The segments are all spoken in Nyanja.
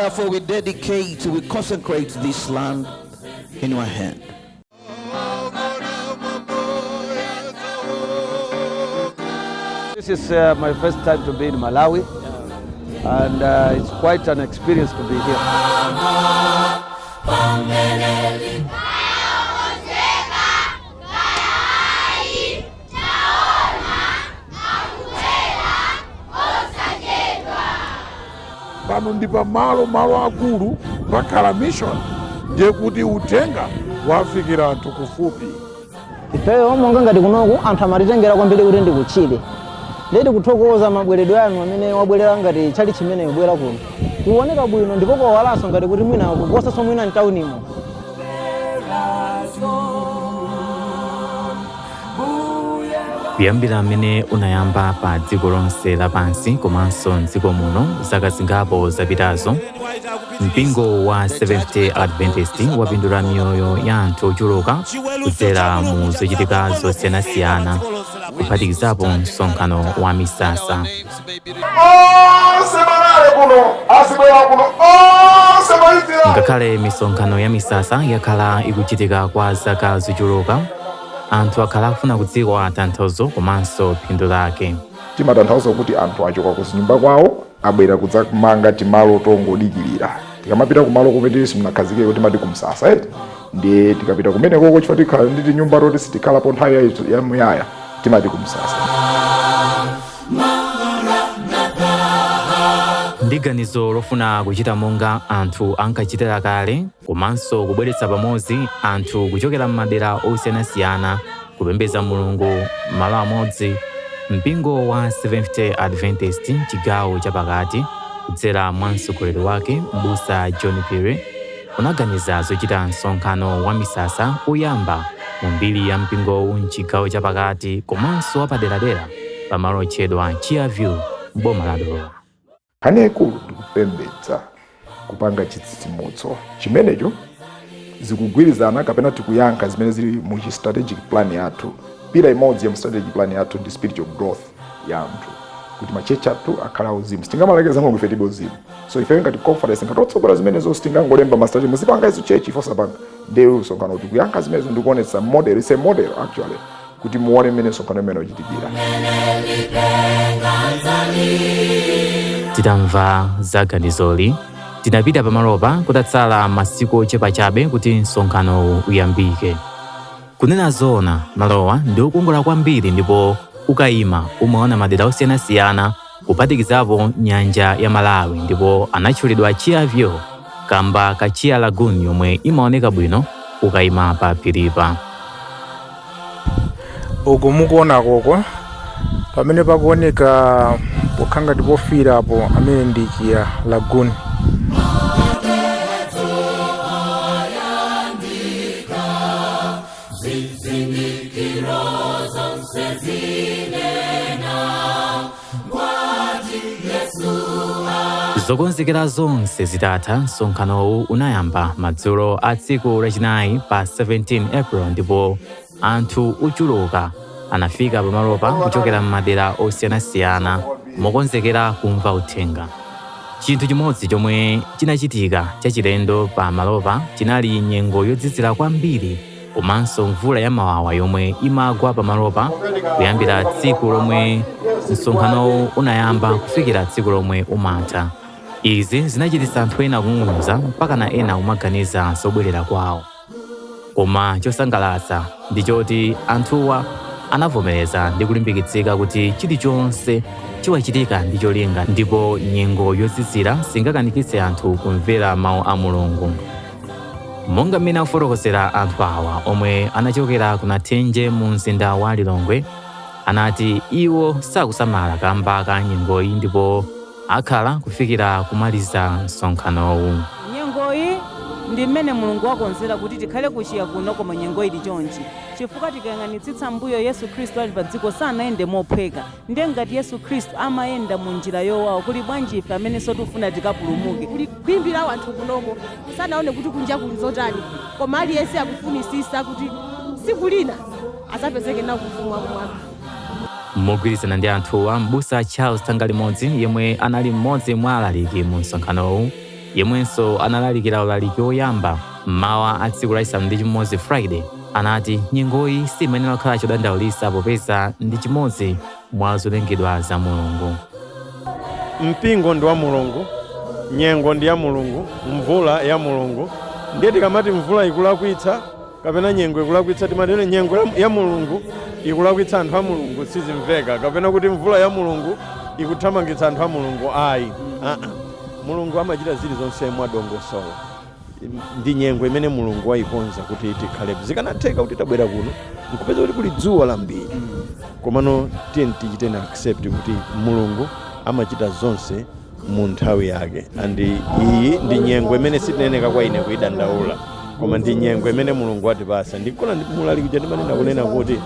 Therefore, we dedicate, we consecrate this land in your hand. This is my first time to be in Malawi, and it's quite an experience to be here. Pano ndi pamalo malo akulu pakhala mission, ndiye kuti uthenga wafikira anthu kufupi. Ifeyo monga ngati kunoku anthu amatitengera kwambiri kuti ndikutchire, ndiye tikuthokoza mabweredwe anu amene wabwerera ngati chali chimene kubwera kuno kuoneka bwino ndipo kwawalanso ngati kuti mwina kuposanso mwina mtaunimo. Kuyambira mmene unayamba pa dziko lonse lapansi komanso mdziko muno zaka zingapo zapitazo, mpingo wa Seventh Day Adventist wapindula miyoyo ya anthu ochuluka kudzera mu zochitika zosiyanasiyana, kuphatikizapo msonkhano wa misasa. Onse malale kuno azibwera kuno onse maizira. Ngakhale misonkhano ya misasa yakhala ikuchitika kwa zaka zochuluka, anthu akhala akufuna kudziwa tanthauzo komanso phindu lake. Timatanthauza kuti anthu achoka ku zinyumba kwawo, abwera kudzamanga timalo tongodikirira. Tikamapita kumalo kumene simunakhazikeko timati kumsasa, eti? Ndiye tikapita kumenekoko, chifukwa tikhala ndi tinyumba toti sitikhalapo nthawi yamuyaya, timati kumsasa. Ndi ganizo lofuna kuchita monga anthu ankachitira kale komanso kubweretsa pamodzi anthu kuchokera m'madera osiyanasiyana kupembedza Mulungu malo amodzi, mpingo wa Seventh Day Adventist chigawo chapakati kudzera mwa mtsogoleri wake M'busa John Phiri unaganiza zochita msonkhano wa misasa oyamba mu mbiri ya mpingowu mchigawo chapakati komanso wapaderadera pamalo otchedwa Chia View m'boma la Dowa. Nkhani yaikulu ndikupembedza, kupanga chitsitsimutso chimenecho zikugwirizana kapena tikuyankha zimene zili mu chi strategic plan yathu. Pillar imodzi ya mu strategic plan yathu ndi spiritual growth ya anthu, kuti ma church athu akhale auzimu. Sitingamalekeza Mulungu ife tilibe uzimu. So ife ngati conference, ngati otsogola zimenezo, sitingangolemba ma strategy, muzipanga izo church, ife osapanga. Ndiye msonkhano tikuyankha zimenezo ndikuonetsa model, it's a model actually, kuti muone mmene msonkhano umene uchitikira. Titamva za ganizoli, tinapita pamalopa kutatsala masiku ochepa chabe kuti msonkhanowu uyambike. Kunena zoona, malowa ndi okongola kwambiri ndipo ukayima umaona madera osiyanasiyana kuphatikizapo nyanja ya Malawi, ndipo anatchulidwa Chia View kamba ka Chia Lagoon yomwe imaoneka bwino ukayima pa phiripa. Uku mukuona koko pamene pakuoneka pokhala ngati pofiirapo, amene ndi Chia Lagoon. Zokonzekera zonse zitatha, msonkhanowu unayamba madzulo a tsiku lachinayi pa 17 April ndipo anthu ochuluka anafika pamalopa kuchokera m'madera osiyanasiyana mokonzekera kumva uthenga. Chinthu chimodzi chomwe chinachitika chachilendo pa malopa chinali nyengo yozizira kwambiri komanso mvula yamawawa yomwe imagwa pamalopa kuyambira tsiku lomwe msonkhanowu unayamba kufikira tsiku lomwe umatha. Izi zinachititsa anthu ena kung'ung'udza mpakana ena kumaganiza zobwerera kwawo. Koma chosangalatsa ndi choti anthuwa anavomereza ndi kulimbikitsika kuti chilichonse chiwachitika ndi cholinga ndipo nyengo yozizira singakanikitse anthu kumvera mawu a Mulungu. Monga mmene akufotokozera anthu awa omwe anachokera ku Nathenje mu mzinda wa Lilongwe, anati iwo sakusamala kamba ka nyengoyi ndipo akhala kufikira kumaliza msonkhanowu. Nyengoyi ndi mmene Mulungu wakonzera kuti tikhale ku Chia kuno, koma nyengo ili chonchi chifukwa tikayang'anitsitsa mbuyo, Yesu Khristu ali pa dziko sanayende mophweka. Ndiye ngati Yesu Khristu amayenda mu njira yowawa, kuli bwanji ife amenenso tikufuna tikapulumuke? Kuli khwimbi la wanthu kunoko, sanaone kuti kunja kuli zotani, koma aliyense akufunisisa kuti tsiku lina azapezeke nawo ku ufumu wakumwamba. Mogwirizana ndi anthuwa, m'busa Charles Thangalimodzi yemwe anali mmodzi mwa alaliki mu msonkhanowu Yemwenso analalikira ulaliki woyamba mmawa a tsiku lachisanu ndi chimodzi, Friday, anati nyengoyi simayenera kukhala chodandaulitsa popeza ndi chimodzi mwa zolengedwa za Mulungu. Mpingo ndi wa Mulungu, nyengo ndi ya Mulungu, mvula ya Mulungu. Ndiye tikamati mvula ikulakwitsa kapena nyengo ikulakwitsa, timati nyengo ya Mulungu ikulakwitsa anthu a Mulungu, sizimveka. Kapena kuti mvula ya Mulungu ikuthamangitsa anthu a Mulungu, ayi. Aa, Mulungu amachita zilizonse mwadongosolo. Ndi nyengo imene Mulungu wayikonza kuti tikhalepo. Zikanatheka kuti tabwera kuno nkupeza kuti kuli dzuwa lambiri, komano tiye tichiteni accept kuti Mulungu amachita zonse mu nthawi yake, and iyi ndi nyengo imene sitineneka kwa ine kuyidandaula, koma ndi nyengo imene Mulungu watipasa. Ndikona mulaliki ndimanena kunena kuti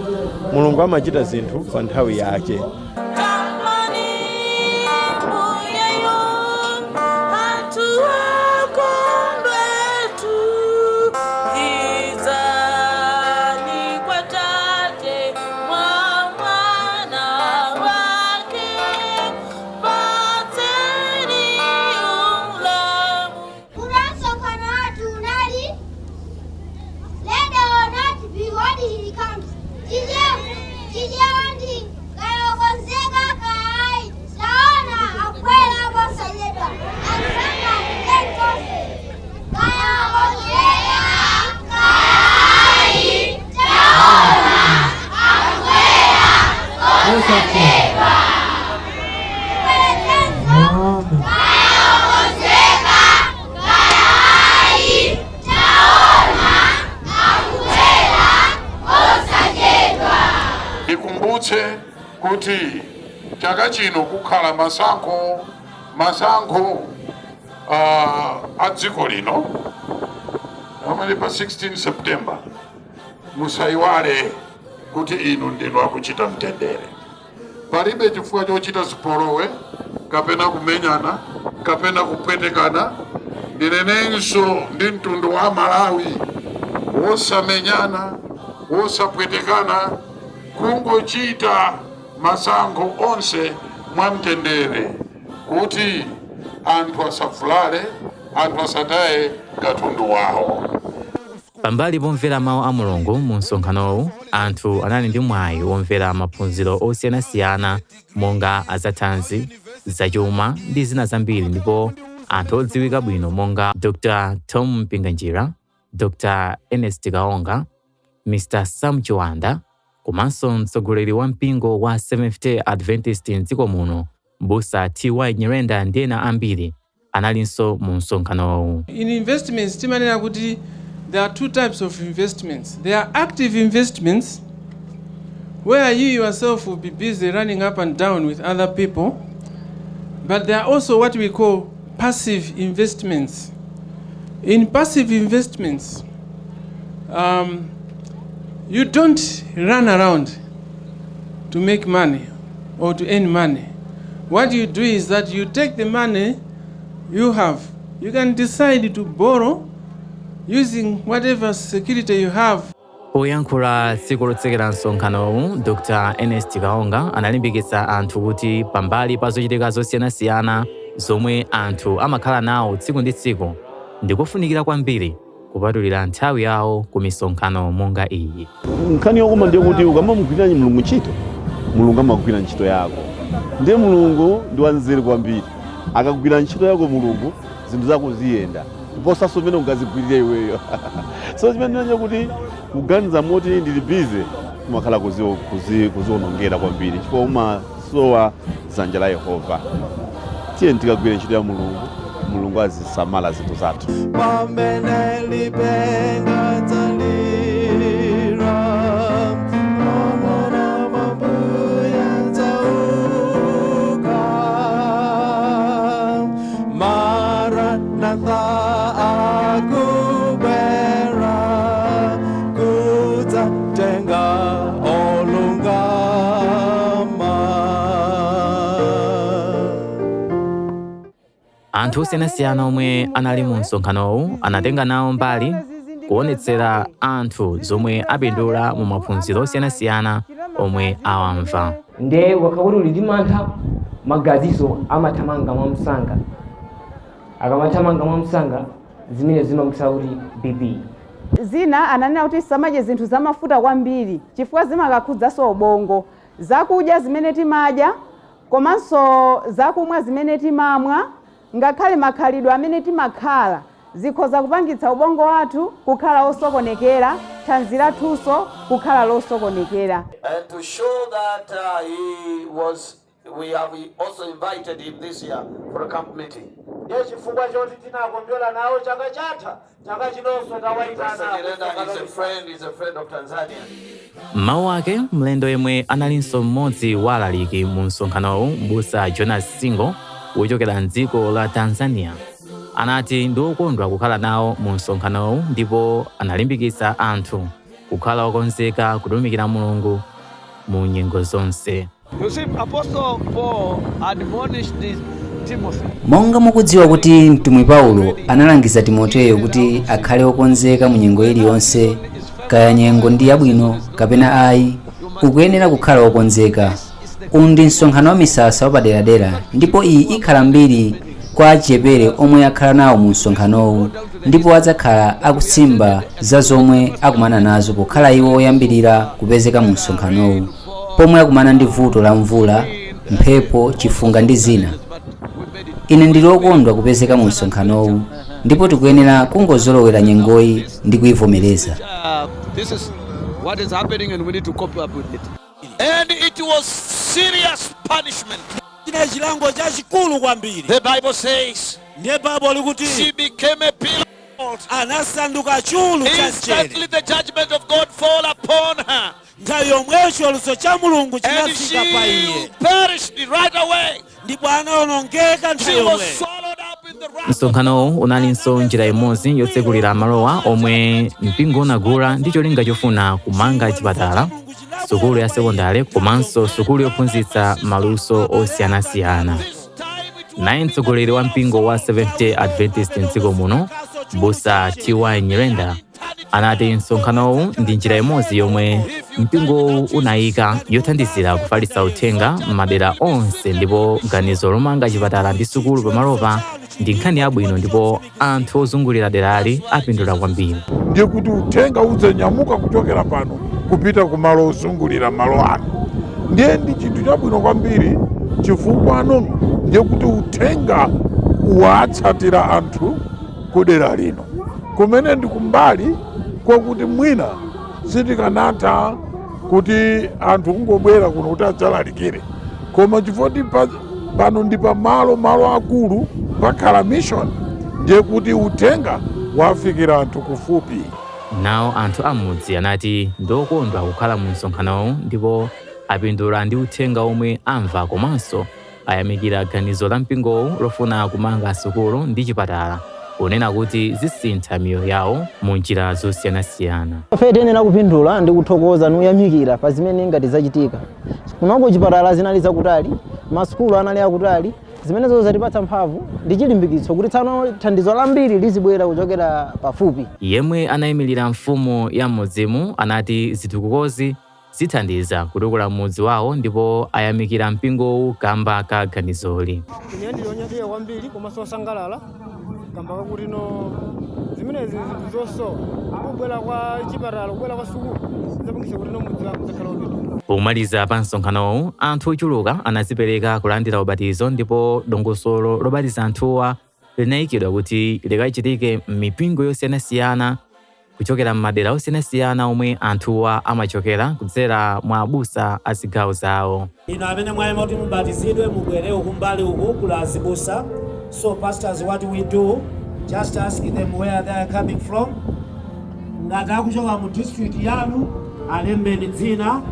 Mulungu amachita zinthu pa nthawi yake. Msonkhano wathu unali "Ready or not, behold, he comes." Chichewa ndi "Kaya wakonzeka kaya ayi, taona akubwera posachedwa." Anzanga, tonse, kaya wakonzeka kaya ayi, taona akubwera posachedwa. Bwerezenso, kaya wakonzeka kaya ayi, taona akubwera posachedwa. Ndikumbutse kuti chaka chino kukhala masankho a dziko lino amene pa 16 September. Musayiwale kuti inu ndinu akuchita mtendere. Palibe chifukwa chochita zipolowe kapena kumenyana kapena kupwetekana. Ndinenenso ndi mtundu wa Malawi wosamenyana, wosapwetekana, kungochita masankho onse mwamtendere kuti anthu asavulale, anthu asataye katundu wawo. Pambali pomvera mawu a Mulungu mu msonkhanowu, anthu anali ndi mwayi womvera maphunziro osiyanasiyana monga azathanzi, zachuma ndi zina zambiri, ndipo anthu odziwika bwino monga Dr Tom Mpinganjira, Dr Ernest Kaonga, Mr Sam Chiwanda komanso mtsogoleri wa mpingo wa Seventh Day Adventist mdziko muno, Mbusa Ty Nyirenda, ndi ena ambiri analinso mu msonkhanowu. In investments, timanena kuti there are two types of investments. There are active investments, where you yourself will be busy running up and down with other people, but there are also what we call passive investments. In passive investments, you don't run around to make money or to earn money. What you do is that you take the money you have. You can decide to borrow using whatever security you have. Poyankhula tsiku lotsekera msonkhanowu, Dr Ernest Kaonga analimbikitsa anthu kuti pambali pa zochitika zosiyanasiyana zomwe anthu amakhala nawo tsiku ndi tsiku, ndikofunikira kwambiri kupatulira nthawi yawo ku misonkhano monga iyi. Nkhani yokoma ndiye kuti ukamamugwirira Mulungu ntchito, Mulungu amagwira ntchito yako. Ndiye Mulungu ndi wanzeru kwambiri. Akagwira ntchito yako Mulungu, zinthu zako ziyenda kuposanso mmene ungazigwirire iweyo. So chimene ndinanje kuti kuganiza moti ndili busy kumakhala kuziwonongera kwambiri, chifukwa umasowa dzanja la Yehova. Tiye tikagwire ntchito ya Mulungu, Mulungu azisamala zinthu zathu. Pamene lipenga dzalira, omona Mambuye dzauka. Maranatha, akubwera kudzatenga olungama. Anthu osiyanasiyana omwe anali mu msonkhanowu anatenga nawo mbali kuonetsera anthu zomwe apindula mu maphunziro osiyanasiyana omwe awamva. Nde ukakhala kuti uli ndi mantha, magaziso amathamanga mwamsanga. Akamathamanga mwamsanga, zimene zimamutsa kuti BP. Zina ananena kuti samadye zinthu zamafuta kwambiri chifukwa zimakakhudzanso ubongo. Zakudya zimene timadya komanso zakumwa zimene timamwa, ngakhale makhalidwe amene timakhala, zikhoza kupangitsa ubongo wathu kukhala osokonekera, thanzi lathunso kukhala losokonekera. And to show that he was, we have also invited him this year for a camp meeting. Ndiye chifukwa choti tinakondwera nawo chaka chatha, chaka chinonso Pastor Nyirenda is a tawayitana. friend, is a friend of Tanzania. M'mawu ake, mlendo yemwe analinso mmodzi wa alaliki mu msonkhanowu, Mbusa Jonas Singo wochokera mdziko la Tanzania, anati ndi wokondwa kukhala nawo mu msonkhanowu ndipo analimbikitsa anthu kukhala okonzeka kutumikira Mulungu mu nyengo zonse. You see, Apostle Paul admonished this Timothy. Monga mukudziwa kuti mtumwi Paulo analangiza Timoteyo kuti akhale wokonzeka mu nyengo iliyonse, kaya nyengo ndi yabwino kapena ayi, ukuyenera kukhala wokonzeka. Uwu ndi msonkhano wa misasa wapaderadera, ndipo iyi ikhala mbiri kwa achichepere omwe akhala nawo mu msonkhanowu, ndipo adzakhala akusimba za zomwe akumana nazo pokhala iwo oyambirira kupezeka mu msonkhanowu, pomwe akumana ndi vuto la mvula, mphepo, chifunga ndi zina. Ine ndili okondwa kupezeka mu msonkhanowu, ndipo tikuyenera kungozolowera nyengoyi ndi kuyivomereza. This is what is happening and we need to cope up with it. And it was serious punishment. China chilango chachikulu kwambiri. The Bible says Ndiye Baibulo likuti she became a pillar. Anasanduka chulu cha mchere. Instantly the judgment of God fall upon her. Nthawi yomweyo chiweruzo cha Mulungu And chinafika pa she iye, perished right away. ndipo anawonongeka nthawi She was yomweyo. swallowed up in the wrath. Msonkhanowu unalinso njira imodzi yotsekulira malowa omwe mpingo unagula ndi cholinga chofuna kumanga chipatala, sukulu ya sekondale komanso sukulu yophunzitsa maluso osiyanasiyana. Naye mtsogoleri wa mpingo wa Seventh Day Adventist mdziko muno, Mbusa T.Y. Nyirenda, anati msonkhanowu ndi njira imodzi yomwe mpingowu unayika yothandizira kufalitsa uthenga m'madera onse, ndipo ganizo lomanga chipatala ndi sukulu pamalopa ndi nkhani yabwino ndipo anthu ozungulira derali apindula kwambiri. Ndiye kuti uthenga udzanyamuka kuchokera pano kupita kumalo ozungulira malo ano. Ndiye ndi chinthu chabwino kwambiri chifukwa ano ndiye kuti uthenga watsatira anthu kudera lino, kumene ndi kumbali kwakuti mwina sitikanatha kuti anthu kungobwera kuno kuti adzalalikire, koma chifukwa pano ndi pamalo malo akulu pakhala mission, ndiye kuti uthenga wafikira anthu kufupi. Nawo anthu amudzi anati ndiokondwa kukhala mu msonkhanowu ndipo apindula ndi uthenga omwe amva, komanso ayamikira ganizo la mpingowu lofuna kumanga sukulu ndi chipatala, ponena kuti zisintha miyoyo yawo mu njira zosiyanasiyana. Ife tiyenera kupindula ndi kuthokoza nuyamikira pa zimene ngati zachitika kunoko. Chipatala zinali zakutali, masukulu anali akutali. Zimenezo zatipatsa mphamvu ndi chilimbikitso kuti tsano thandizo lambiri lizibwera kuchokera pafupi. Yemwe anayimirira mfumu ya mudzimu anati zitukukozi zithandiza kutukula mudzi wawo ndipo ayamikira mpingowu kamba ka ganizoli. Ine ndili onyadira kwambiri komanso osangalala kamba kakuti no zimenezi zinthu zosowa, ndipo kubwera kwa chipatala, kubwera kwa sukulu zidzapangitsa kuti no mudzi wako udzakhala wopindula. Pomaliza pa msonkhanowu, anthu ochuluka anadzipereka kulandira ubatizo, ndipo dongosolo lobatiza anthuwa linayikidwa kuti likachitike m'mipingo yosiyanasiyana kuchokera m'madera osiyanasiyana omwe anthuwa amachokera kudzera mwa abusa a zigawo zawo. Inu amene mwayima kuti mubatizidwe, mubwere uku mbali uku kula azibusa. So pastors, what we do, just ask them where they are coming from. Ngati akuchoka mu district yanu, alembeni dzina,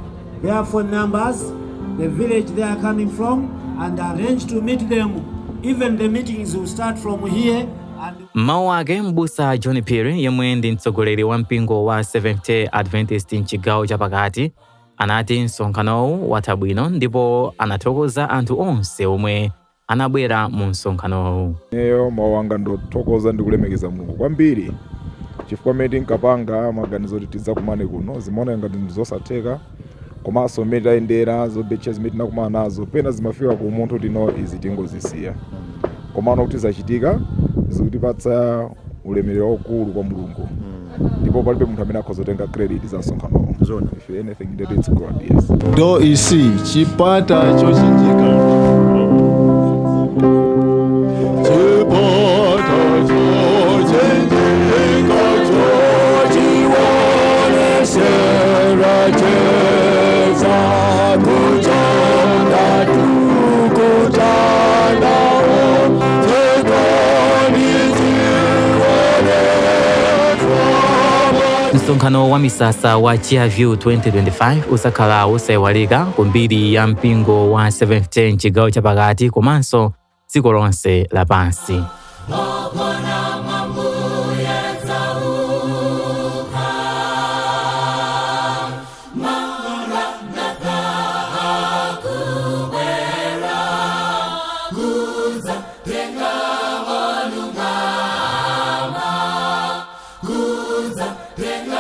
their phone numbers, the village they are coming from, and arrange to meet them. Even the meetings will start from here and Mmawu ake, Mbusa John Perry, yemwe ndi mtsogoleri wa mpingo wa Seventh Day Adventist mchigawo chapakati, anati msonkhanowu watha bwino ndipo anathokoza anthu onse omwe anabwera mu msonkhanowu. Ineyo mawu anga ndothokoza ndi kulemekeza Mulungu kwambiri, chifukwa mmene tinkapanga maganizo kuti tidzakumane kuno zimaoneka ngati ndi zosatheka, komanso mmene tayendera zobetcha zimene tinakumana nazo pena zimafika ku munthu tino izi tingozisiya. Komano kuti zachitika, zikutipatsa ulemerero waukulu kwa Mulungu, ndipo palibe munthu amene akhoza kutenga credit za msonkhanowo. If anything, that it's God, yes. Do isi chipata chochinjika, chipata chochinjika chochiwonesera cheza kuchonda tukutanawo chikoni. Msonkhano wa misasa wa Chiaview 2025 usakhala wosayiwalika kumbiri ya mpingo wa Seventh Day chigawo chapakati komanso dziko lonse lapansi. Ogona Mwambuye tsauka, Maranatha, akubwera kuza tenga olungama, kuza tenga.